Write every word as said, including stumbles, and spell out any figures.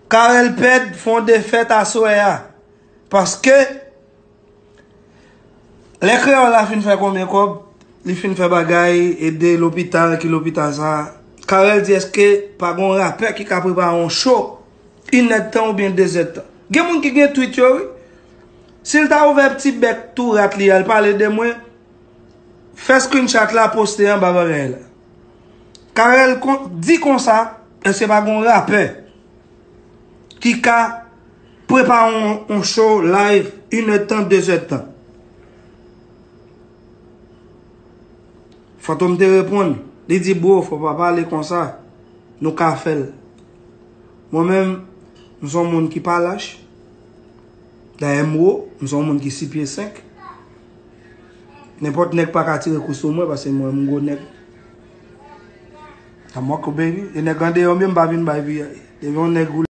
Carel Pèd fè yon defèt aswè a. Paske lè kreyòl la fin fè konbyen kòb, li fin fè bagay, ede lopital, ki lopital sa. Carel di èske pa gon rapè ki ka prepare yon show inèdtan oubyen dezèdtan. Gen moun ki gen tweet yo wi. Si l ta ouvè ti bèk tou rat li a, l pale de mwen, fè screenshot la poste anba bagay la. Carel di konsa, èske pa gon rapè ki ka prepare yon, yon show live inèdtan, dezèdtan? Fantom te reponn, li di bro, fò pa pale konsa, nou ka fè l. Mwen menm, m se yon moun ki pa lach. Dayè m wo, m se yon moun ki sis pye senk. Nenpòt nèg pa ka tire kou sou mwen paske mwen m gwo nèg. Tamòk baby, e nèg andeyò m yo m pa vin bay vi. Depi yon nèg